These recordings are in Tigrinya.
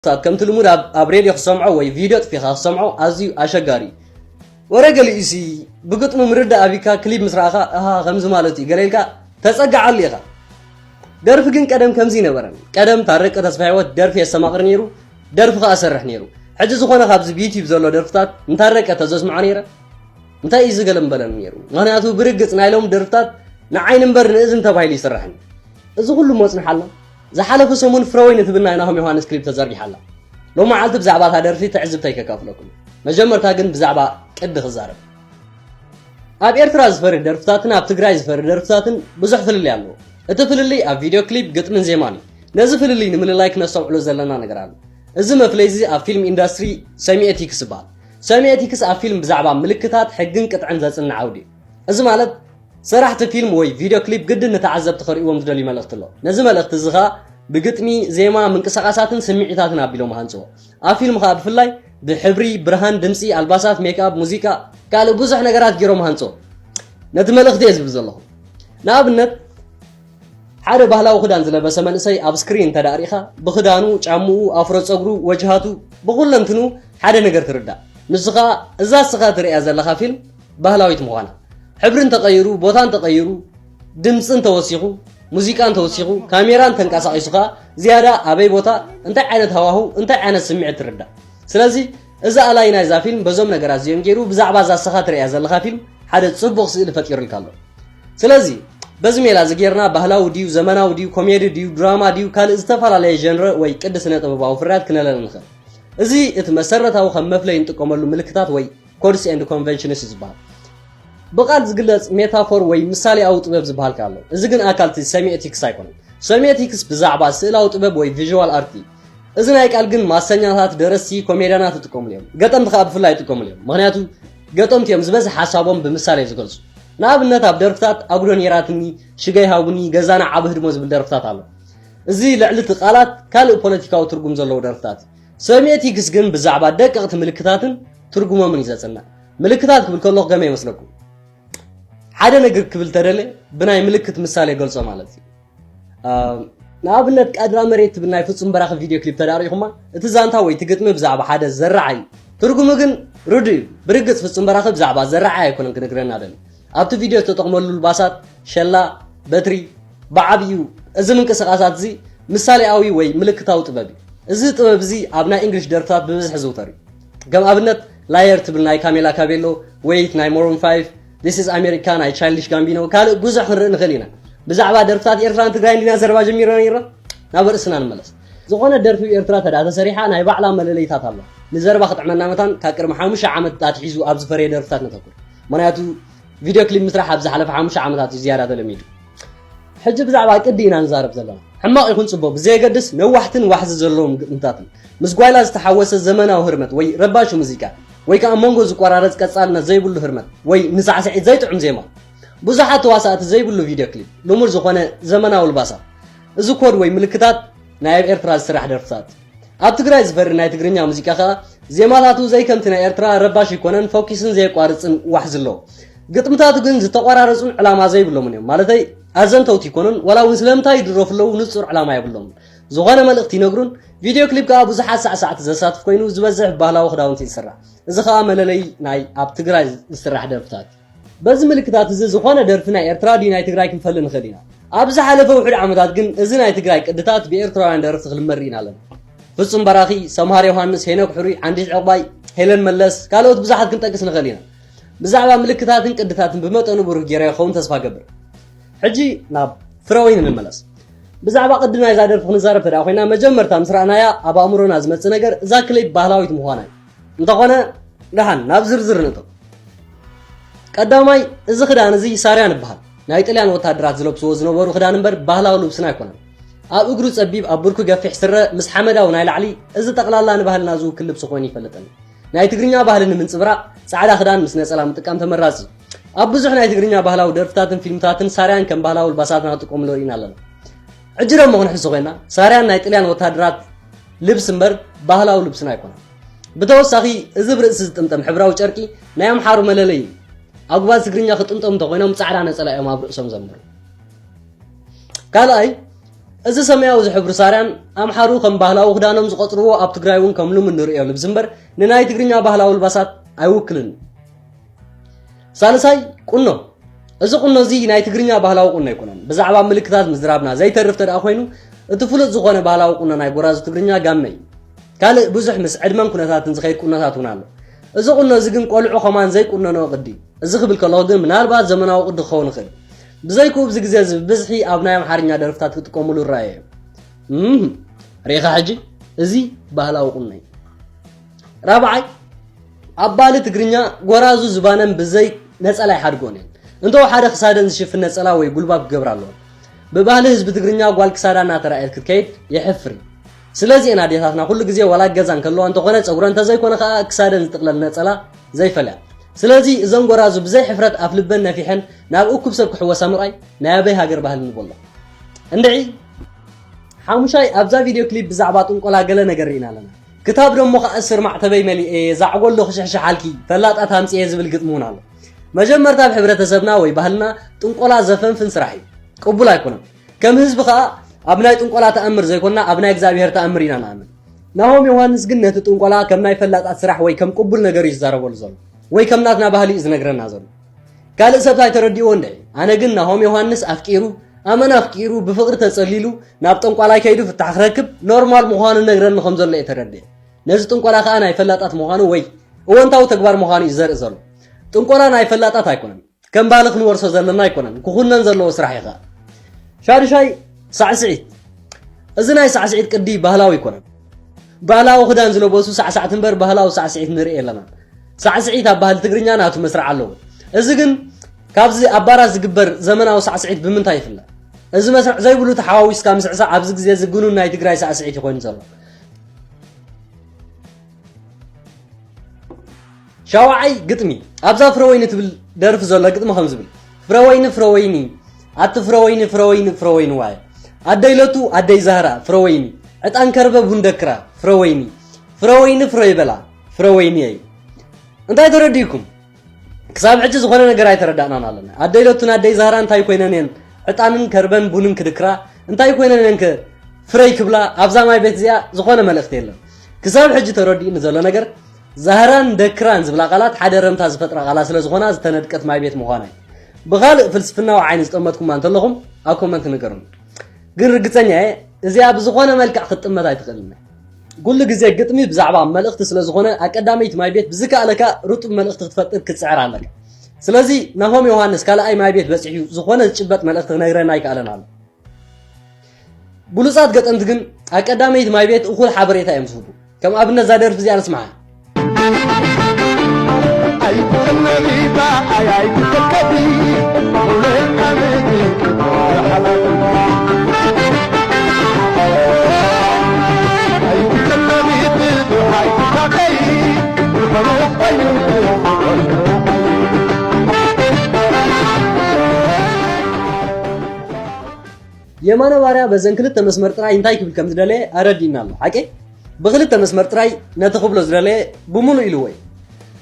ደርፍታት ከምቲ ልሙድ ኣብ ኣብ ሬድዮ ክሰምዖ ወይ ቪድዮ ኣጥፊኻ ክሰምዖ ኣዝዩ ኣሸጋሪ እዩ። ወረ ገሊኡሲ ብግጥሚ ምርዳእ ኣቢካ ክሊፕ ምስ ረኣኻ ኣሃ ከምዚ ማለት እዩ ገለ ኢልካ ተጸግዓሉ ኢኻ። ደርፊ ግን ቀደም ከምዚ ኣይነበረን። ቀደም ታረቀ ተስፋሂወት ደርፊ የስተማቕር ነይሩ፣ ደርፊ ከኣ እሰርሕ ነይሩ። ሕጂ ዝኾነ ካብዚ ብዩትዩብ ዘሎ ደርፍታት ንታረቀ ተዘስምዖ ነይረ እንታይ እዩ ዝገለምበለን ነይሩ? ምኽንያቱ ብርግጽ ናይ ሎሚ ደርፍታት ንዓይኒ እምበር ንእዝኒ ተባሂሉ ይስራሕን። እዚ ኩሉ እሞ ጽንሓልና። ዝሓለፈ ሰሙን ፍረወይኒ ትብል ናይ ናሆም ዮሃንስ ክሊፕ ተዘርጊሓ ኣላ። ሎሚ መዓልቲ ብዛዕባ እታ ደርፊ ትዕዝብተይ ከካፍለኩም። መጀመርታ ግን ብዛዕባ ቅዲ ክዛረብ። ኣብ ኤርትራ ዝፈሪ ደርፍታትን ኣብ ትግራይ ዝፈሪ ደርፍታትን ብዙሕ ፍልልይ ኣለዎ። እቲ ፍልልይ ኣብ ቪድዮ ክሊፕ፣ ግጥምን ዜማን እዩ። ነዚ ፍልልይ ንምልላይ ክነስተውዕሎ ዘለና ነገር ኣሎ። እዚ መፍለይ እዚ ኣብ ፊልም ኢንዳስትሪ ሰሚኤቲክስ ይበሃል። ሰሚኤቲክስ ኣብ ፊልም ብዛዕባ ምልክታት፣ ሕግን ቅጥዕን ዘጽንዕ ዓውዲ እዩ። እዚ ማለት ሰራሕቲ ፊልም ወይ ቪድዮ ክሊፕ ግድን ንተዓዘብቲ ከርእይዎም ዝደልዩ መልእኽቲ ኣሎ። ነዚ መልእኽቲ እዚ ኸኣ ብግጥሚ፣ ዜማ፣ ምንቅስቓሳትን ስምዒታትን ኣቢሎም ሃንጽዎ። ኣብ ፊልም ኸኣ ብፍላይ ብሕብሪ፣ ብርሃን፣ ድምጺ፣ ኣልባሳት፣ ሜክኣፕ፣ ሙዚቃ፣ ካልእ ብዙሕ ነገራት ገይሮም ሃንጽዎ። ነቲ መልእኽቲ እየ ዝብል ዘለኹ። ንኣብነት ሓደ ባህላዊ ክዳን ዝለበሰ መንእሰይ ኣብ ስክሪን እንተ ደኣ ርኢኻ፣ ብኽዳኑ፣ ጫምኡ፣ ኣፍሮ ጸጉሩ፣ ወጅሃቱ፣ ብኹለንትኑ ሓደ ነገር ትርዳእ። ንሱ ኸኣ እዛ እስኻ ትርእያ ዘለኻ ፊልም ባህላዊት ምዃና። ሕብሪ እንተቐይሩ፣ ቦታ እንተቐይሩ፣ ድምጺ እንተወሲኹ፣ ሙዚቃ እንተወሲኹ፣ ካሜራ እንተንቀሳቒሱ ኸኣ ዝያዳ ኣበይ ቦታ፣ እንታይ ዓይነት ሃዋህው፣ እንታይ ዓይነት ስምዒት ትርዳእ። ስለዚ እዚ ኣላይ ናይዛ ፊልም በዞም ነገራት እዚኦም ገይሩ ብዛዕባ እዛ እስኻ ትርእያ ዘለኻ ፊልም ሓደ ጽቡቕ ስእሊ ፈጢሩልካ ኣሎ። ስለዚ በዚ ሜላ እዚ ጌርና ባህላዊ ድዩ፣ ዘመናዊ ድዩ፣ ኮሜዲ ድዩ፣ ድራማ ድዩ፣ ካልእ ዝተፈላለየ ጀንረ ወይ ቅዲ ስነ ጥበባዊ ፍርያት ክነለለ ንኽእል። እዚ እቲ መሰረታዊ ከም መፍለይ እንጥቀመሉ ምልክታት ወይ ኮድስ ኤንድ ኮንቨንሽንስ እዩ ዝበሃል። ብቃል ዝግለጽ ሜታፎር ወይ ምሳሌኣዊ ጥበብ ዝበሃል ከኣ ኣሎ። እዚ ግን ኣካል እቲ ሰሚኤቲክስ ኣይኮነን። ሰሚኤቲክስ ብዛዕባ ስእላዊ ጥበብ ወይ ቪዥዋል ኣርት እዩ። እዚ ናይ ቃል ግን ማሰኛታት፣ ደረስቲ፣ ኮሜድያናት ይጥቀሙሉ እዮም። ገጠምቲ ከኣ ብፍላይ ይጥቀሙሉ እዮም። ምኽንያቱ ገጠምቲ እዮም ዝበዝሕ ሓሳቦም ብምሳሌ ዝገልጹ። ንኣብነት ኣብ ደርፍታት ኣጉዶ ነይራትኒ፣ ሽገይ ሃቡኒ፣ ገዛና ዓቢ ህድሞ ዝብል ደርፍታት ኣሎ። እዚ ልዕሊ እቲ ቃላት ካልእ ፖለቲካዊ ትርጉም ዘለዎ ደርፍታት እዩ። ሰሚኤቲክስ ግን ብዛዕባ ደቀቕቲ ምልክታትን ትርጉሞምን እዩ ዘጽንዕ። ምልክታት ክብል ከለኹ ከመይ ይመስለኩም? ሓደ ነገር ክብል ተደለ ብናይ ምልክት ምሳሌ ገልጾ ማለት እዩ። አ፣ ንኣብነት ቃድራ መሬት ትብል ናይ ፍጹም በራኺ ቪድዮ ክሊፕ ተዳሪኹማ፣ እቲ ዛንታ ወይ እቲ ግጥሚ ብዛዕባ ሓደ ዘራዓይ እዩ። ትርጉሙ ግን ርዱእ እዩ። ብርግጽ ፍጹም በራኺ ብዛዕባ ዘራዓይ ኣይኮነን ክነግረና ደሊ። ኣብቲ ቪድዮ ዝተጠቕመሉ ልባሳት፣ ሸላ፣ በትሪ፣ ብዓቢኡ እዚ ምንቅስቓሳት እዚ ምሳሌኣዊ ወይ ምልክታዊ ጥበብ እዩ። እዚ ጥበብ እዚ ኣብ ናይ እንግሊሽ ደርፍታት ብብዝሒ ዝውተር እዩ። ከም ኣብነት ላየር ትብል ናይ ካሜላ ካቤሎ፣ ዌይት ናይ ሞሮን ፋይፍ፣ ዚስ ኢዝ ኣሜሪካ ናይ ቻይልዲሽ ጋምቢኖ፣ ካልእ ብዙሕ ክንርኢ ንኽእል ኢና። ብዛዕባ ደርፍታት ኤርትራን ትግራይን ዲና ዘረባ ጀሚርና ነይርና? ናብ ርእስና ንመለስ። ዝኾነ ደርፊ ብኤርትራ ተዳ ተሰሪሓ ናይ ባዕላ መለለይታት ኣሎ። ንዘረባ ክጥዕመና መታን ካብ ቅድሚ ሓሙሽተ ዓመት ኣትሒዙ ኣብ ዝፈረየ ደርፍታት ነተኩር። ምኽንያቱ ቪድዮ ክሊፕ ምስራሕ ኣብ ዝሓለፈ ሓሙሽተ ዓመታት እዩ ዝያዳ ተለሚዱ። ሕጂ ብዛዕባ ቅዲ ኢና ንዛረብ ዘለና። ሕማቕ ይኹን ጽቡቕ ብዘየገድስ ነዋሕትን ዋሕዚ ዘለዎም ግጥምታትን ምስ ጓይላ ዝተሓወሰ ዘመናዊ ህርመት ወይ ረባሺ ሙዚቃ ወይ ከኣ መንጎ ዝቆራረጽ ቀጻልነት ዘይብሉ ህርመት ወይ ንሳዕስዒት ዘይጥዑም ዜማ። ብዙሓት ተዋሳእቲ ዘይብሉ ቪድዮ ክሊፕ፣ ልሙድ ዝኾነ ዘመናዊ ልባሳት። እዚ ኮድ ወይ ምልክታት ናይ ኣብ ኤርትራ ዝስራሕ ደርፍታት። ኣብ ትግራይ ዝፈሪ ናይ ትግርኛ ሙዚቃ ከኣ ዜማታቱ ዘይከምቲ ናይ ኤርትራ ረባሽ ይኮነን፣ ፎኪስን ዘየቋርጽን ዋሕዚ ኣለዎ። ግጥምታቱ ግን ዝተቆራረጹን ዕላማ ዘይብሎምን እዮም። ማለተይ ኣዘንተውቲ ይኮኑን፣ ዋላ እውን ስለምንታይ ይድረፉ ኣለዉ ንጹር ዕላማ የብሎምን። ዝኾነ መልእኽቲ ይነግሩን፣ ቪድዮ ክሊፕ ከኣ ብዙሓት ሳዕሳዕቲ ዘሳትፍ ኮይኑ ዝበዝሕ ብባህላዊ ክዳውንቲ እዩ ዝስራሕ። እዚ ከኣ መለለይ ናይ ኣብ ትግራይ ዝስራሕ ደርፍታት። በዚ ምልክታት እዚ ዝኾነ ደርፊ ናይ ኤርትራ ድዩ ናይ ትግራይ ክንፈሊ ንኽእል ኢና። ኣብ ዝሓለፈ ውሑድ ዓመታት ግን እዚ ናይ ትግራይ ቅድታት ብኤርትራውያን ደረፍቲ ክልመድ ርኢና ኣለና። ፍጹም በራኺ፣ ሰምሃር ዮሃንስ፣ ሄኖክ ሕሩይ፣ ዓንዲሽ ዕቑባይ፣ ሄለን መለስ፣ ካልኦት ብዙሓት ክንጠቅስ ንኽእል ኢና። ብዛዕባ ምልክታትን ቅድታትን ብመጠኑ ብሩህ ጌረ ክኸውን ተስፋ ገብር። ሕጂ ናብ ፍረወይኒ ንመለስ። ብዛዕባ ቅዲ ናይዛ ደርፊ ክንዛረብ ተደኣ ኮይና መጀመርታ ምስ ረኣናያ ኣብ ኣእምሮና ዝመጽእ ነገር እዛ ክሊፕ ባህላዊት ምዃና እዩ። እንተኾነ ደሓን ናብ ዝርዝር ንእቶ። ቀዳማይ እዚ ክዳን እዚ ሳርያን ይበሃል። ናይ ጥልያን ወታደራት ዝለብስዎ ዝነበሩ ክዳን እምበር ባህላዊ ልብስና ኣይኮነን። ኣብ እግሩ ጸቢብ ኣብ ብርኩ ገፊሕ ስረ ምስ ሓመዳዊ ናይ ላዕሊ እዚ ጠቕላላ ንባህልና ዝውክል ልብሲ ኮይኑ ይፈልጥን። ናይ ትግርኛ ባህሊ ንምንጽብራቕ ጻዕዳ ክዳን ምስ ነጸላ ምጥቃም ተመራጺ። ኣብ ብዙሕ ናይ ትግርኛ ባህላዊ ደርፍታትን ፊልምታትን ሳርያን ከም ባህላዊ ልባሳትና ክጥቀምሉ ርኢና ኣለና። ሕጂ ደሞ ክንሕሱ ኮይና ሳርያን ናይ ጥልያን ወታደራት ልብሲ እምበር ባህላዊ ልብስና ኣይኮነን። ብተወሳኺ እዚ ብርእሲ ዝጥምጠም ሕብራዊ ጨርቂ ናይ ኣምሓሩ መለለይ እዩ። ኣጉባዝ ትግርኛ ክጥምጠሙ እንተኮይኖም ጻዕዳ ነጸላ እዮም ኣብ ርእሶም ዘምሩ። ካልኣይ እዚ ሰማያዊ ዝሕብሩ ሳርያን ኣምሓሩ ከም ባህላዊ ክዳኖም ዝቆጽርዎ ኣብ ትግራይ እውን ከም ልሙድ ንርእዮ ልብሲ እምበር ንናይ ትግርኛ ባህላዊ ልባሳት ኣይውክልን። ሳልሳይ ቁኖ። እዚ ቁኖ እዚ ናይ ትግርኛ ባህላዊ ቁኖ ኣይኮነን። ብዛዕባ ምልክታት ምዝራብና ዘይተርፍ ተደኣ ኮይኑ እቲ ፍሉጥ ዝኾነ ባህላዊ ቁኖ ናይ ጎራዙ ትግርኛ ጋመ እዩ። ካልእ ብዙሕ ምስ ዕድመን ኩነታትን ዝኸይድ ቁኖታት እውን ኣሎ። እዚ ቁኖ እዚ ግን ቆልዑ ከማን ዘይቁነንኦ ቅዲ እዩ። እዚ ክብል ከለኹ ግን ምናልባት ዘመናዊ ቅዲ ክኸውን ይኽእል። ብዘይክኡ ኣብዚ ግዜ እዚ ብብዝሒ ኣብ ናይ ኣምሓርኛ ደርፍታት ክጥቀሙሉ ይረኣየ እዩ። እም፣ ርኢኻ ሕጂ? እዚ ባህላዊ ቁኖ እዩ። ራብዓይ፣ ኣብ ባህሊ ትግርኛ ጎራዙ ዝባነን ብዘይ ነጸላ ይሓድጎን እየን። እንተወሓደ ክሳደን ዝሽፍን ነጸላ ወይ ጉልባብ ክገብራ ኣለወን። ብባህሊ ህዝቢ ትግርኛ ጓል ክሳዳ እናተራእየት ክትከይድ የሕፍር እዩ። ስለዚ እየን ኣዴታትና ኩሉ ግዜ ዋላ ገዛ እንከለዋ እንተኾነ ጸጉረን እንተዘይኮነ ከኣ ክሳደን ዝጥቕለል ነጸላ ዘይፈልያ። ስለዚ እዘን ጎራዙ ብዘይ ሕፍረት ኣፍ ልበን ነፊሐን ናብ እኩብ ሰብ ክሕወሳ ምርኣይ ናይ ኣበይ ሃገር ባህሊ ንበሎ? እንድዒ። ሓሙሻይ፣ ኣብዛ ቪድዮ ክሊፕ ብዛዕባ ጥንቆላ ገለ ነገር ርኢና ኣለና። ክታብ ደሞ ክኣስር ማዕተበይ መሊኤ፣ ዛዕጎል ዶ ክሽሕሽሓልኪ፣ ፈላጣት ኣምጺኤ ዝብል ግጥሚ እውን ኣሎ። መጀመርታ ኣብ ሕብረተሰብና ወይ ባህልና ጥንቆላ ዘፈንፍን ስራሕ እዩ። ቅቡል ኣይኮነን። ከም ህዝቢ ከኣ ኣብ ናይ ጥንቆላ ተኣምር ዘይኮንና ኣብ ናይ እግዚኣብሔር ተኣምር ኢና ንኣምን። ናሆም ዮሃንስ ግን ነቲ ጥንቆላ ከም ናይ ፈላጣት ስራሕ ወይ ከም ቅቡል ነገር እዩ ዝዛረበሉ ዘሎ። ወይ ከም ናትና ባህሊ እዩ ዝነግረና ዘሎ። ካልእ ሰብ ታይ ተረዲእዎ እንድዒ? ኣነ ግን ናሆም ዮሃንስ ኣፍቂሩ፣ ኣመና ኣፍቂሩ፣ ብፍቕሪ ተጸሊሉ፣ ናብ ጠንቋላይ ከይዱ ፍታሕ ክረክብ ኖርማል ምዃኑ ነግረኒ ከም ዘሎ እየ ተረዲኤ። ነዚ ጥንቆላ ከኣ ናይ ፈላጣት ምዃኑ ወይ እወንታዊ ተግባር ምዃኑ እዩ ዘርኢ ዘሎ። ጥንቆላ ናይ ፈላጣት ኣይኮነን። ከም ባህሊ ክንወርሶ ዘለና ኣይኮነን። ክኹነን ዘለዎ ስራሕ እዩ ከኣ። ሻድሻይ ሳዕስዒት። እዚ ናይ ሳዕስዒት ቅዲ ባህላዊ ኣይኮነን። ባህላዊ ክዳን ዝለበሱ ሳዕሳዕቲ እምበር ባህላዊ ሳዕስዒት ንርኢ ኣለና። ሳዕስዒት ኣብ ባህሊ ትግርኛ ናቱ መስርዕ ኣለዎ። እዚ ግን ካብዚ ኣብ ባራት ዝግበር ዘመናዊ ሳዕስዒት ብምንታይ ይፍለ? እዚ መስርዕ ዘይብሉ ተሓዋዊስካ ምስዕሳዕ ኣብዚ ግዜ እዚ ግኑን ናይ ትግራይ ሳዕስዒት እዩ ኮይኑ ዘሎ። ሻውዓይ ግጥሚ። ኣብዛ ፍረወይኒ ትብል ደርፊ ዘሎ ግጥሚ ከም ዝብል፣ ፍረወይኒ ፍረወይኒ፣ ኣቲ ፍረወይኒ ፍረወይኒ ፍረወይኒ ዋይ፣ ኣደይ ለቱ ኣደይ ዛህራ ፍረወይኒ፣ ዕጣን ከርበ ቡን ደክራ ፍረወይኒ፣ ፍረወይኒ ፍረይ በላ ፍረወይኒ እይ። እንታይ ተረዲእኩም? ክሳብ ሕጂ ዝኾነ ነገር ኣይተረዳእናን ኣለና። ኣደይ ለቱን ኣደይ ዛህራ እንታይ ኮይነን እየን ዕጣንን ከርበን ቡንን ክድክራ? እንታይ ኮይነን እየን ከ ፍረይ ክብላ? ኣብዛ ማይ ቤት እዚኣ ዝኾነ መልእኽቲ የለን። ክሳብ ሕጂ ተረዲእኒ ዘሎ ነገር ዛህራን ደክራን ዝብላ ቃላት ሓደ ረምታ ዝፈጥራ ቃላት ስለ ዝኾና ዝተነድቀት ማይ ቤት ምዃና እዩ። ብኻልእ ፍልስፍናዊ ዓይኒ ዝጠመትኩማ እንተለኹም ኣብ ኮመንት ንገሩኒ። ግን ርግጸኛ እየ እዚኣ ብዝኾነ መልክዕ ክትጥመት ኣይትኽእልን እያ። ኩሉ ግዜ ግጥሚ ብዛዕባ መልእኽቲ ስለ ዝኾነ ኣቀዳመይቲ ማይ ቤት ብዝከኣለካ ርጡብ መልእኽቲ ክትፈጥር ክትጽዕር ኣለካ። ስለዚ ናሆም ዮሃንስ ካልኣይ ማይ ቤት በጺሑ ዝኾነ ዝጭበጥ መልእኽቲ ክነግረና ኣይከኣለን ኣሎ። ብሉጻት ገጠምቲ ግን ኣብ ቀዳመይቲ ማይ ቤት እኹል ሓበሬታ እዮም ዝህቡ። ከም ኣብነት እዛ ደርፊ እዚኣ ንስምዓ። የማነ ባርያ በዘን ክልተ መስመር ጥራይ እንታይ ክብል ከም ዝደለየ ኣረዲእና ኣሎ። ሓቂ? ብክልተ መስመር ጥራይ ነቲ ክብሎ ዝደለየ ብምሉእ ኢልዎ እዩ።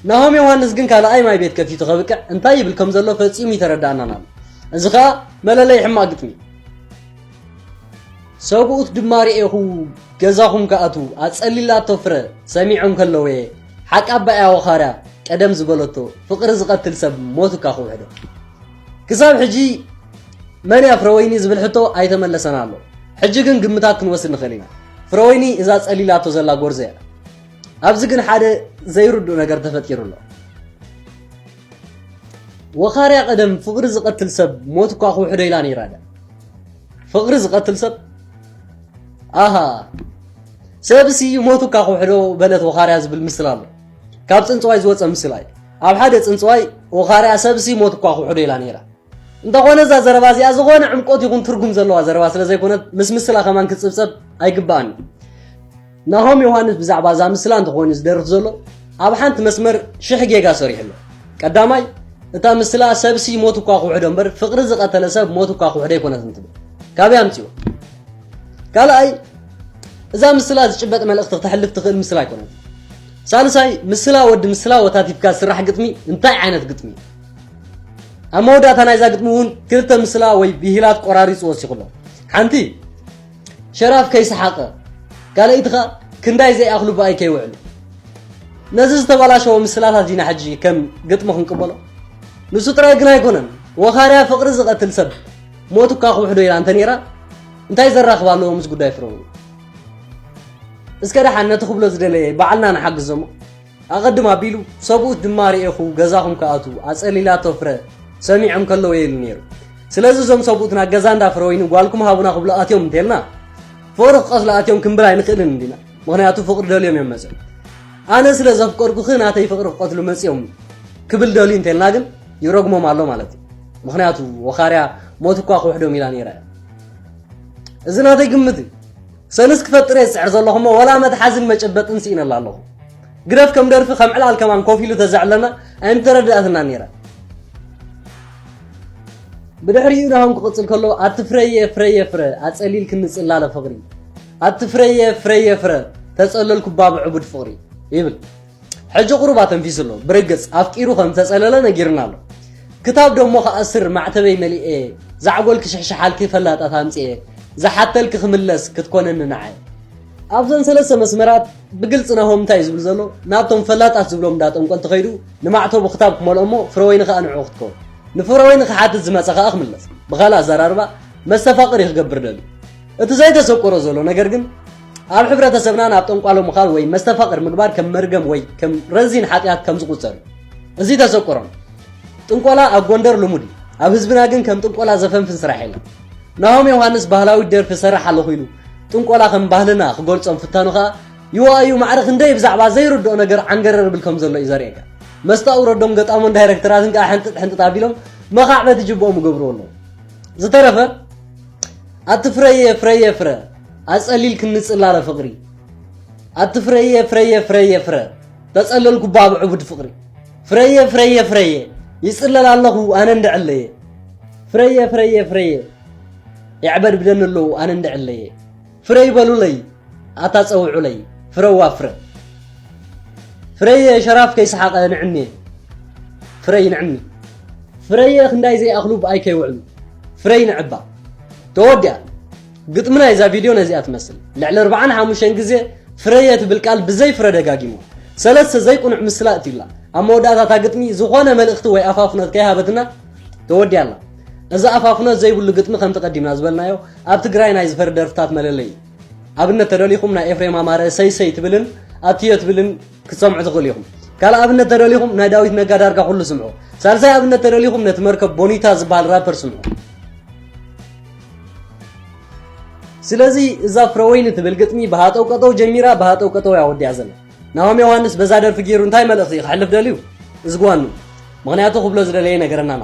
ናሆም ዮሃንስ ግን ካልኣይ ማይ ቤት ከፊቱ ከብቅዕ እንታይ ይብል ከም ዘሎ ፈጺሙ ይተረዳእናን ኣሎ። እዚ ኸኣ መለለይ ሕማቕ ግጥሚ። ሰብኡት ድማ ርኤኹ ገዛኹም ክኣትዉ ኣጸሊላቶ ፍረ ሰሚዖም ከለዉ እየ ሓቂ ኣባያ ወኻርያ ቀደም ዝበለቶ ፍቕሪ ዝቐትል ሰብ ሞት እካ ክውሕዶ። ክሳብ ሕጂ መን እያ ፍረወይኒ ዝብል ሕቶ ኣይተመለሰን ኣሎ። ሕጂ ግን ግምታት ክንወስድ ንኽእል ኢና። ፍረወይኒ እዛ ጸሊላቶ ዘላ ጎርዞ እያ። ኣብዚ ግን ሓደ ዘይርዱእ ነገር ተፈጢሩ ኣሎ። ወኻርያ ቀደም ፍቕሪ ዝቐትል ሰብ ሞት እኳ ክውሕዶ ኢላ ነይራ ድያ? ፍቕሪ ዝቐትል ሰብ ኣሃ ሰብሲ ሞት እኳ ክውሕዶ በለት ወኻርያ ዝብል ምስል ኣሎ። ካብ ጽንጽዋይ ዝወጸ ምስል ኣዩ። ኣብ ሓደ ጽንጽዋይ ወኻርያ ሰብሲ ሞት እኳ ክውሕዶ ኢላ ነይራ። እንተኾነ እዛ ዘረባ እዚኣ ዝኾነ ዕምቆት ይኹን ትርጉም ዘለዋ ዘረባ ስለ ዘይኮነት ምስ ምስላ ከማን ክጽብጸብ ኣይግባእን እዩ። ናሆም ዮሃንስ ብዛዕባ እዛ ምስላ እንተኾይኑ ዝደርፍ ዘሎ ኣብ ሓንቲ መስመር ሽሕ ጌጋ ሰሪሑ ኣሎ። ቀዳማይ እታ ምስላ ሰብሲ ሞት እኳ ክውሕዶ እምበር ፍቕሪ ዝቐተለ ሰብ ሞት እኳ ክውሕዶ ኣይኮነትን ትብል። ካበይ ኣምጺኡ? ካልኣይ እዛ ምስላ ዝጭበጥ መልእኽቲ ክተሕልፍ ትኽእል ምስላ ኣይኮነትን። ሳልሳይ ምስላ ወዲ ምስላ ወታቲፍካ ዝስራሕ ግጥሚ እንታይ ዓይነት ግጥሚ እዩ? ኣብ መወዳእታ ናይዛ ግጥሚ እውን ክልተ ምስላ ወይ ብሂላት ቆራሪጹ ወሲኹ ኣሎ። ሓንቲ ሸራፍ ከይሰሓቐ፣ ካልኣይቲ ኸኣ ክንዳይ ዘይኣኽሉ ብኣይ ከይውዕሉ። ነዚ ዝተበላሸወ ምስላታት ኢና ሕጂ ከም ግጥሚ ክንቅበሎ። ንሱ ጥራይ ግን ኣይኮነን። ወኻርያ ፍቕሪ ዝቐትል ሰብ ሞት እኳ ክውሕዶ ኢላ እንተ ነይራ፣ እንታይ ዘራኽብ ኣለዎ ምስ ጉዳይ ፍረወይኒ? እስከ ደሓን ነቲ ክብሎ ዝደለየ ባዕልና ንሓግዞ እሞ። ኣቐድም ኣቢሉ፣ ሰብኡት ድማ ርኤኹ ገዛኹም ክኣትዉ ኣጸሊላቶ ፍረ ሰሚዖም ከለዉ እየ ኢሉ ነይሩ። ስለዚ እዞም ሰብኡትና ገዛ እንዳ ፍረወይኒ ጓልኩም ሃቡና ክብሉ ኣትዮም እንተልና፣ ፍቕሪ ክቐትሉ ኣትዮም ክንብል ኣይንኽእልን እንዲና። ምኽንያቱ ፍቕሪ ደልዮም እዮም መጽኦም። ኣነ ስለ ዘፍቀርኩኺ ናተይ ፍቕሪ ክቐትሉ መጽኦም ክብል ደልዩ እንተልና ግን ይረግሞም ኣሎ ማለት እዩ። ምኽንያቱ ወኻርያ ሞት እኳ ክውሕዶም ኢላ ነይራ እያ። እዚ ናተይ ግምት እዩ። ሰልስ ክፈጥር እየ ዝጽዕር ዘለኹ እሞ ወላ መትሓዝን መጨበጥን ስኢነላ ኣለኹ። ግደፍ ከም ደርፊ ከም ዕላል ከማን ኮፍ ኢሉ ተዘዕለና ኣይምተረድኣትና ነይራ። ብድሕሪኡ ናሆም ክቕጽል ከሎ ኣቲ ፍረየ ፍረየ ፍረ ኣጸሊልክኒ ጽላለ ፍቕሪ ኣቲ ፍረየ ፍረየ ፍረ ተጸለልኩባ ብዕቡድ ፍቕሪ ይብል። ሕጂ ቁሩብ ኣተንፊሱ ኣሎ። ብርግጽ ኣፍቂሩ ከም ተጸለለ ነጊርና ኣሎ። ክታብ ደሞ ክኣስር ማዕተበይ መሊኤ ዛዕጎል ክሽሕሽሓልኪ ፈላጣት ኣምጽኤ ዝሓተልኪ ክምለስ ክትኮነኒ ንዓይ ኣብዘን ሰለስተ መስመራት ብግልጺ ናሆም እንታይ እዩ ዝብል ዘሎ? ናብቶም ፈላጣት ዝብሎም እንዳ ጠንቆልቲ ከይዱ ንማዕተቡ ክታብ ክመልኦ እሞ ፍረወይኒ ከኣ ንዕኡ ክትከውን። ንፍረወይኒ ክሓትት ዝመጸ ከኣ ክምለስ። ብኻልእ ኣዘራርባ መስተፋቕር እዩ ክገብር ደልዩ። እቲ ዘይተሰቆሮ ዘሎ ነገር ግን ኣብ ሕብረተሰብና ናብ ጠንቋሎ ምኻድ ወይ መስተፋቕር ምግባር ከም መርገም ወይ ከም ረዚን ሓጢኣት ከም ዝቑጸር እዩ። እዚ ተሰቆሮም ጥንቆላ ኣብ ጎንደር ልሙድ እዩ። ኣብ ህዝብና ግን ከም ጥንቆላ ዘፈንፍን ስራሕ የለን። ናሆም ዮሃንስ ባህላዊት ደርፊ እሰርሕ ኣለኹ ኢሉ ጥንቆላ ከም ባህልና ክገልጾ ምፍታኑ ከኣ ይዋእዩ ማዕረ ክንደይ ብዛዕባ ዘይርድኦ ነገር ዓንገረር ብል ከም ዘሎ እዩ ዘርእየካ። መስታኡ ረዶም ገጣሞን ዳይረክተራትን ከኣ ሕንጥጥ ሕንጥጥ ኣቢሎም መኻዕበት ይጅብኦም ይገብርዎ ኣለዉ። ዝተረፈ ኣቲ ፍረየ ፍረየ ፍረ ኣጸሊልክኒ ጽላለ ፍቕሪ ኣቲ ፍረየ ፍረየ ፍረየ ፍረ ተጸለልኩባ ብዕቡድ ፍቕሪ ፍረየ ፍረየ ፍረየ ይጽለል ኣለኹ ኣነ እንድዕለየ ፍረየ ፍረየ ፍረየ የዕበድብደኒ ኣለዉ ኣነ እንድዕለየ ፍረ ይበሉለይ ኣታ ጸውዑለይ ፍረዋ ፍረ ፍረየ ሸራፍ ከይሰሓቐ ንዕኒ ፍረይ ንዕኒ ፍረየ ክንዳይ ዘይኣኽሉ ብኣይ ከይውዕሉ ፍረይ ንዕባ ተወዲኣ ግጥሚ ናይዛ ቪድዮ ነዚኣ ትመስል። ልዕሊ ኣርብዓን ሓሙሽተን ግዜ ፍረየ ትብል ቃል ብዘይ ፍረ ደጋጊሙ። ሰለስተ ዘይቁኑዕ ምስላ እትዩላ። ኣብ መወዳእታ እታ ግጥሚ ዝኾነ መልእኽቲ ወይ ኣፋፍኖት ከይሃበትና ተወዲኣላ። እዚ ኣፋፍኖት ዘይብሉ ግጥሚ ከምቲ ቀዲምና ዝበልናዮ ኣብ ትግራይ ናይ ዝፈሪ ደርፍታት መለለይ እዩ። ኣብነት ተደሊኹም ናይ ኤፍሬም ኣማረ ሰይሰይ ትብልን ኣትዮ ትብልን ክትሰምዑ ትኽእሉ ኢኹም። ካልእ ኣብነት ተደሊኹም ናይ ዳዊት ነጋ ዳርጋ ኩሉ ስምዑ። ሳልሳይ ኣብነት ተደሊኹም ነቲ መርከብ ቦኒታ ዝበሃል ራፐር ስምዑ። ስለዚ እዛ ፍረወይኒ ትብል ግጥሚ ብሃጠው ቀጠው ጀሚራ ብሃጠው ቀጠው እያ ወዲኣ ዘላ። ናሆም ዮሃንስ በዛ ደርፊ ገይሩ እንታይ መልእኽቲ እዩ ከሕልፍ ደልዩ? እዝግዋኑ። ምኽንያቱ ክብሎ ዝደለየ ነገረና ኣሎ።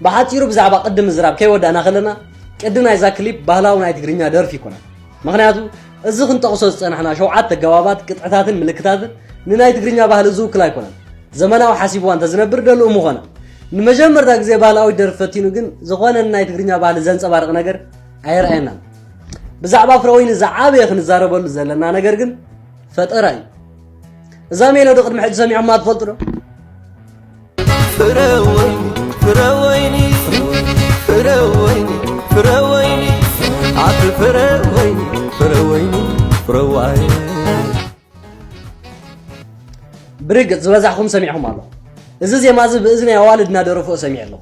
ብሓጺሩ ብዛዕባ ቅዲ ምዝራብ ከይወዳእና ከለና ቅዲ ናይዛ ክሊፕ ባህላዊ ናይ ትግርኛ ደርፊ ይኮና። ምኽንያቱ እዚ ክንጠቕሶ ዝጸናሕና ሸውዓተ ኣገባባት ቅጥዕታትን ምልክታትን ንናይ ትግርኛ ባህሊ ዝውክል ኣይኮነን። ዘመናዊ ሓሲብዋ እንተዝነብር ደልኡ ምኾነ። ንመጀመርታ ግዜ ባህላዊ ደርፊ ፈቲኑ ግን ዝኾነ ንናይ ትግርኛ ባህሊ ዘንጸባርቕ ነገር ኣይረኣየናን። ብዛዕባ ፍረወይኒ ዝዓበየ ክንዛረበሉ ዘለና ነገር ግን ፈጠራ እዩ። እዛ ሜሎዲ ቅድሚ ሕጂ ሰሚዕኹማ ትፈልጡ ዶ? ፍረ ወይኒ ፍረ ወይኒ ፍረ ወይኒ ፍረ ወይኒ ኣቲ ፍረ ወይኒ ፍረ ወይኒ ፍረዋይ ብርግጽ ዝበዛሕኹም ሰሚዕኹም ኣለኹም። እዚ ዜማ እዚ ብእዝኒ ኣዋልድ እናደረፍኦ ሰሚዐ ኣለኹ።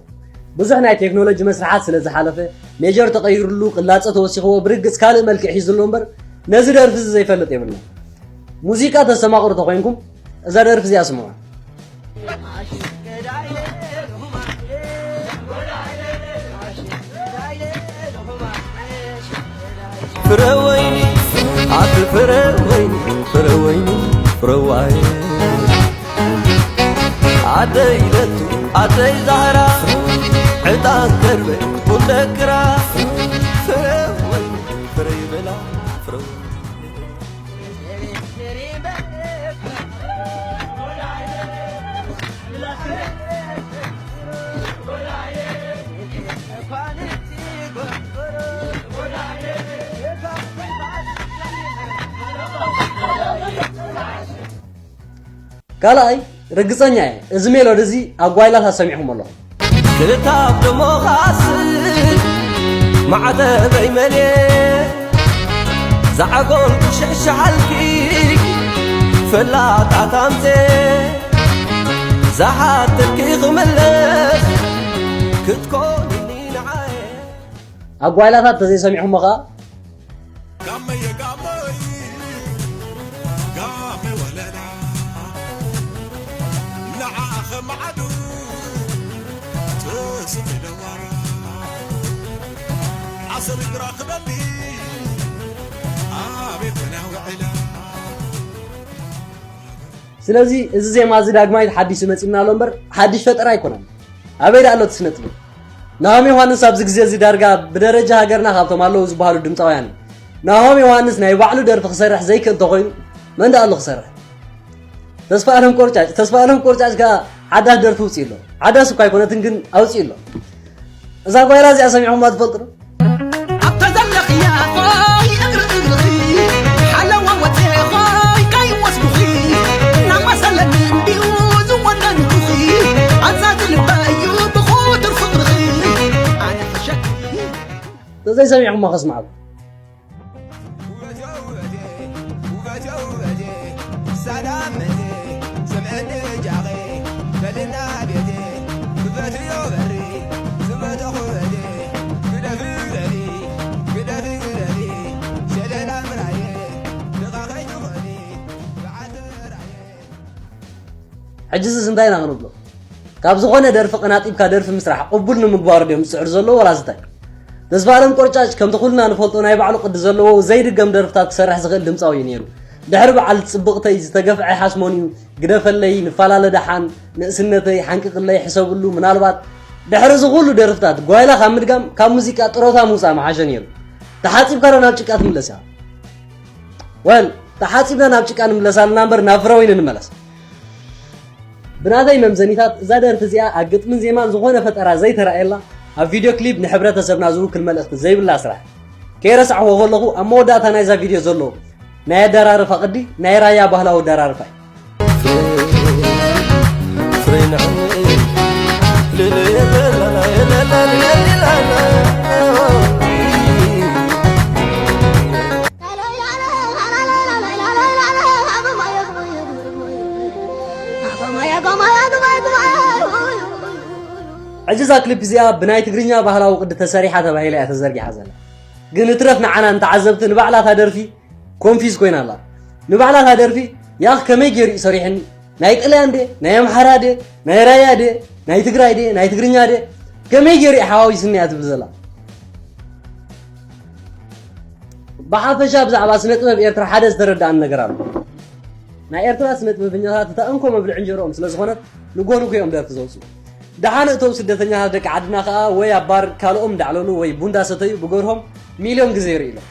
ብዙሕ ናይ ቴክኖሎጂ መስርሓት ስለ ዝሓለፈ ሜጀር ተቐይሩሉ ቅላጸ ተወሲኽዎ ብርግጽ ካልእ መልክዕ ሒዙ ኣሎ እምበር ነዚ ደርፊ እዚ ዘይፈልጥ የብልና። ሙዚቃ ተስተማቕሩ ተኾይንኩም እዛ ደርፊ እዚኣ ስምዑ። ፍረ ወይኒ ኣቲ ፍረ ወይኒ ፍረ ወይኒ ፍረዋይ ኣደይ ለቱ ኣደይ ዛህራ ዕጣን ከርበ ቡን ደክራ ፍረ ወይኒ ፍረ ይበላ ፍረ ወይኒ ካልኣይ ርግጸኛ እየ እዚ ሜሎዲ እዚ ኣብ ጓይላታት ሰሚዕኹም ኣለኹም። ክልተ ኣብ ደሞ ክኣስር ማዕተበይ መልየ ዓጎል ክሸሻሓልኪ ፈላጣት ኣምፀ ዝሓተልኪ ክምለስ ክትኮንኒ ንዓየ። ኣብ ጓይላታት ተዘይሰሚዕኹሞ ኸዓ ጋመየ ጋመይ ጋመ ወለዳ ንዓኸ ማዕዱ ትስቕ ኢለዋራ ዓሰብ ግራ ክበሊ ኣቤት ተናውዕላ ስለዚ እዚ ዜማ እዚ ዳግማይ ሓዲሽ መፂና ኣሎ እምበር ሓዲሽ ፈጠራ ኣይኮነን። ኣበይ ዳ ኣሎ እቲ ስነ ጥበብ? ናሆም ዮሃንስ ኣብዚ ግዜ እዚ ዳርጋ ብደረጃ ሃገርና ካብቶም ኣለዉ ዝበሃሉ ድምፃውያን እዩ። ናሆም ዮሃንስ ናይ ባዕሉ ደርፊ ክሰርሕ ዘይክእል እንተኾይኑ መን ዳ ኣሎ ክሰርሕ? ተስፋ ኣለም ቆርጫጭ ተስፋ ኣለም ቆርጫጭ ከኣ ሓዳስ ደርፊ ውፅእ ኣሎ። ሓዳስ እኳ ኣይኮነትን ግን ኣውፅእ ኣሎ። እዛ ጓይላ እዚኣ ሰሚዕኹማ ትፈልጡ ዶ? ኣብታ ዘለኽያ ኾይ እግሪ እግርኺ ሓለዋ ወፀ ኾይ ከይወስዱኺ እናማሰለኒ እንዲዩ ዝወነንኩኺ ኣዛዚ ልበዩ ብኹቱር ፍቕርኺ ኣነ ፈሸኪ ተዘይሰሚዕኹማ ከስምዓኩም። ውበቴ ውበቴ ውበቴ ውበቴ ሰላም መቴ ስምዕኒ ጃኼ በልና ቤቴ ክፈትዮ በሪ ዝመተኹ በቴ ግደፊ ግደፊ ግደፊ ግደፊ ሸለላ ምራየ ድቓ ከይትኾኒ በዓል ትምራየ ሕጅዝስ እንታይ ኢና ክንብሎ? ካብ ዝኾነ ደርፊ ቀናጢብካ ደርፊ ምስራሕ ቅቡል ንምግባሩ ድዮም ዝፅዕሩ ዘለዉ ወላስ እንታይ? ተስፋኣለም ቆርጫጭ ከምቲ ኩልና ንፈልጦ ናይ ባዕሉ ቅዲ ዘለዎ ዘይድገም ደርፍታት ክሰርሕ ዝኽእል ድምፃዊ እዩ ነይሩ። ድሕሪ በዓል ፅብቕተይ ዝተገፍዐ ሓስሞን እዩ ግደፈለይ ንፈላለ ደሓን ንእስነተይ ሓንቅቕለይ ሕሰብሉ ምናልባት ድሕሪ እዚ ኩሉ ደርፍታት ጓይላ ካብ ምድጋም ካብ ሙዚቃ ጥሮታ ምውፃእ ምሓሸ ነይሩ። ተሓፂብካ ዶ ናብ ጭቃ ትምለስ እያ? ወል ተሓፂብና ናብ ጭቃ ንምለስ ኣለና እምበር ናብ ፍረወይኒ ንመለስ። ብናተይ መምዘኒታት እዛ ደርፊ እዚኣ ኣብ ግጥምን ዜማን ዝኾነ ፈጠራ ዘይተራእየላ ኣብ ቪድዮ ክሊፕ ንሕብረተሰብና ዝውክል መልእኽቲ ዘይብላ ስራሕ። ከይረሳዕኹዎ ከለኹ ኣብ መወዳእታ ናይዛ ቪድዮ ዘሎ ናይ ኣደራርፋ ቅዲ ናይ ራያ ባህላዊ ኣደራርፋ እዩ። ሕጂ እዛ ክሊፕ እዚኣ ብናይ ትግርኛ ባህላዊ ቅዲ ተሰሪሓ ተባሂላ እያ ተዘርጊሓ ዘላ። ግን እትረፍ ንዓና ንተዓዘብቲ ንባዕላ እታ ደርፊ ኮንፊዝ ኮይና ኣላ። ንባዕላ እታ ደርፊ ያኽ ከመይ ገይሩ እዩ ሰሪሕኒ? ናይ ጥልያን ድየ? ናይ ኣምሓራ ድየ? ናይ ራያ ድየ? ናይ ትግራይ ድየ? ናይ ትግርኛ ድየ? ከመይ ገይሩ እዩ ሓዋዊስኒ እያ ትብል ዘላ። ብሓፈሻ ብዛዕባ ስነ ጥበብ ኤርትራ ሓደ ዝተረዳእኒ ነገር ኣሎ። ናይ ኤርትራ ስነ ጥበበኛታት እታ እንኮ መብልዒ እንጀርኦም ስለ ዝኾነት ንጎንኩ እዮም ደርፊ ዘውፅኡ። ደሓን እቶም ስደተኛታት ደቂ ዓድና ከኣ ወይ ኣብ ባር ካልኦም እንዳዕለሉ ወይ ቡን እንዳሰተዩ ብገርሆም ሚልዮን ግዜ ይርእዩ ኣለዉ።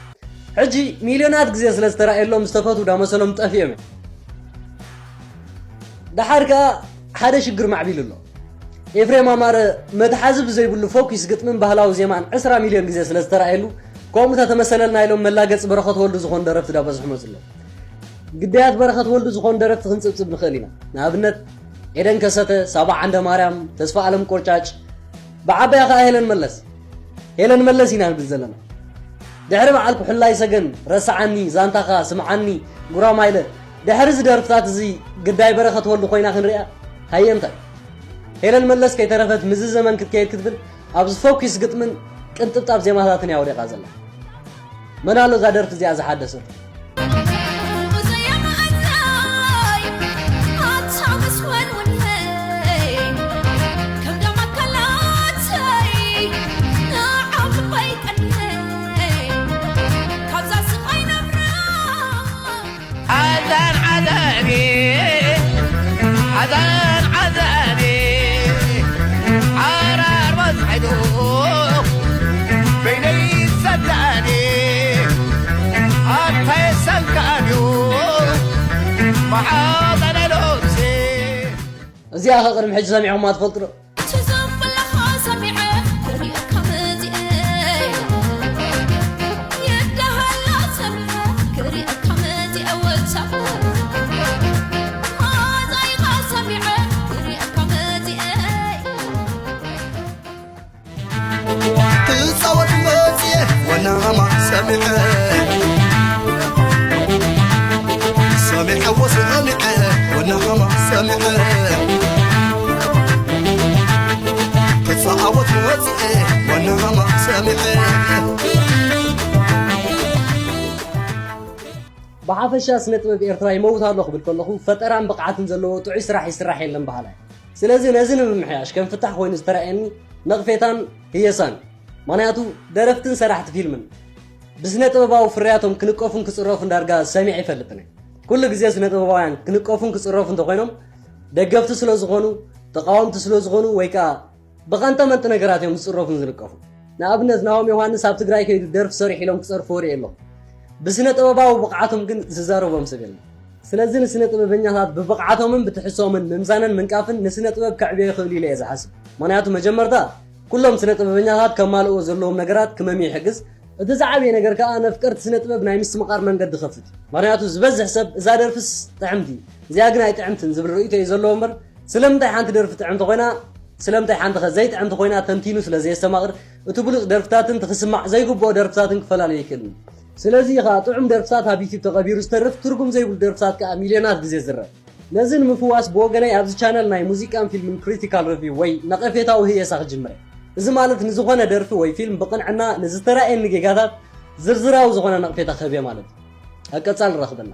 ሕጂ ሚልዮናት ግዜ ስለ ዝተራእየሎም ዝተፈትዉ ዳመሰሎም ጠፊኦም እዮም። ደሓር ከኣ ሓደ ሽግር ማዕቢሉ ኣሎ። ኤፍሬም ኣማረ መትሓዚ ብዘይብሉ ፎኪስ ግጥምን ባህላዊ ዜማን ዕስራ ሚልዮን ግዜ ስለ ዝተራእየሉ ከምኡ ተተመሰለልና ኢሎም መላገፂ በረኸት ወልዱ ዝኾኑ ደረፍቲ ዳበዝሑ መፅሎም። ግዳያት በረኸት ወልዱ ዝኾኑ ደረፍቲ ክንፅብፅብ ንኽእል ኢና። ንኣብነት ኤደን ከሰተ፣ ሳባ ዓንደማርያም፣ ተስፋ ኣለም ቆርጫጭ፣ ብዓባያ ኸዓ ሄለን መለስ። ሄለን መለስ ኢና ንብል ዘለና። ድሕሪ በዓል ኩሕላይ ሰገን፣ ረስዓኒ፣ ዛንታኻ፣ ስምዓኒ፣ ጉራማይለ፣ ድሕሪ እዚ ደርፍታት እዚ ግዳይ በረኸት ወልዱ ኮይና ክንሪኣ ሃየ እንታይ? ሄለን መለስ ከይተረፈት ምስዚ ዘመን ክትከይድ ክትብል ኣብዚ ፎኪስ ግጥምን ቅንጥብጣብ ዜማታትን እያ ወዲቓ ዘላ። መን ኣሎ እዛ ደርፊ እዚኣ ዝሓደሰ? ኣዛን ዓዛቢ ኣዛን ዓዛቢ ሓራር በዝሐዶ በይነይ ሰዳኒ ኣንታይ ሰልካንዩ መሓዘነ ሎምሲ እዚኣ ኸ ቅድሚ ሕጂ ሰሚዕኹማ ትፈልጡ ዶ? እቲ ዘበለኻ ሰሚዐ ክሪእካ መዚአ ይዳሃላ ሰሚዐ ክሪእካ መዚአ ወሳብ ማዛይኻ ሰሚዐ ክሪእካ መዚአ ክፃወት መፅየ ወናማ ሰሚዐ ሓወስ ሰሚዐ ወናኸማ ሰሚዐ ክፃወት ወፅአ ወናኸማ ሰሚዐ ብሓፈሻ ስነ ጥበብ ኤርትራ ይመውት ኣሎ ክብል ከለኹ ፈጠራን ብቕዓትን ዘለዎ ጥዑይ ስራሕ ይስራሕ የለን በሃላይ። ስለዚ ነዚ ንምምሕያሽ ከም ፍታሕ ኮይኑ ዝተራእየኒ ነቕፌታን ህየሳን። ምኽንያቱ ደረፍትን ሰራሕቲ ፊልምን ብስነ ጥበባዊ ፍርያቶም ክንቀፉን ክጽረፉን ዳርጋ ሰሚዐ ይፈልጥን እየ። ኩሉ ግዜ ስነ ጥበባውያን ክንቀፉን ክጽረፉ እንተኾይኖም ደገፍቲ ስለ ዝኾኑ፣ ተቓወምቲ ስለ ዝኾኑ ወይ ከኣ ብቐንጠመንጢ ነገራት እዮም ዝጽረፉን ዝንቀፉን። ንኣብነት ናሆም ዮሃንስ ኣብ ትግራይ ከይዱ ደርፊ ሰሪሑ ኢሎም ክጸርፍዎ ርእየ ኣለኹ። ብስነ ጥበባዊ ብቕዓቶም ግን ዝዛረቦም ሰብ የለን። ስለዚ ንስነ ጥበበኛታት ብብቕዓቶምን ብትሕዝቶምን ምምዛንን ምንቃፍን ንስነ ጥበብ ከዕብዮ ይኽእሉ ኢለ እየ ዝሓስብ። ምኽንያቱ መጀመርታ ኩሎም ስነ ጥበበኛታት ከማልእዎ ዘለዎም ነገራት ክመምዩ ይሕግዝ። እቲ ዝዓበየ ነገር ከኣ ነፍቀርቲ ስነ ጥበብ ናይ ምስትምቓር መንገዲ ይኸፍት። ምኽንያቱ ዝበዝሕ ሰብ እዛ ደርፍስ ጥዕምቲ እዚኣ ግን ኣይጥዕምትን ዝብል ርእይቶ እዩ ዘለዎ እምበር ስለምንታይ ሓንቲ ደርፊ ጥዕምቲ ኮይና ስለምንታይ ሓንቲ ኸ ዘይጥዕምቲ ኮይና ተንቲኑ ስለ ዘየስተማቕር እቲ ብሉጽ ደርፍታትን እቲ ክስማዕ ዘይግብኦ ደርፍታትን ክፈላለ ኣይክእልን እዩ። ስለዚ እዩ ኸኣ ጥዑም ደርፍታት ኣብ ዩቲብ ተቐቢሩ ዝተርፍ ትርጉም ዘይብሉ ደርፍታት ከኣ ሚልዮናት ግዜ ዝረብ። ነዚ ንምፍዋስ ብወገነይ ኣብዚ ቻነል ናይ ሙዚቃን ፊልምን ክሪቲካል ሪቪው ወይ ነቐፌታዊ ህየሳ ክጅምር እየ። እዚ ማለት ንዝኾነ ደርፊ ወይ ፊልም ብቕንዕና ንዝተራእየኒ ጌጋታት ዝርዝራዊ ዝኾነ ነቕፌታ ክህብ እየ ማለት እዩ። ኣብ ቀጻሊ ንራኸበና።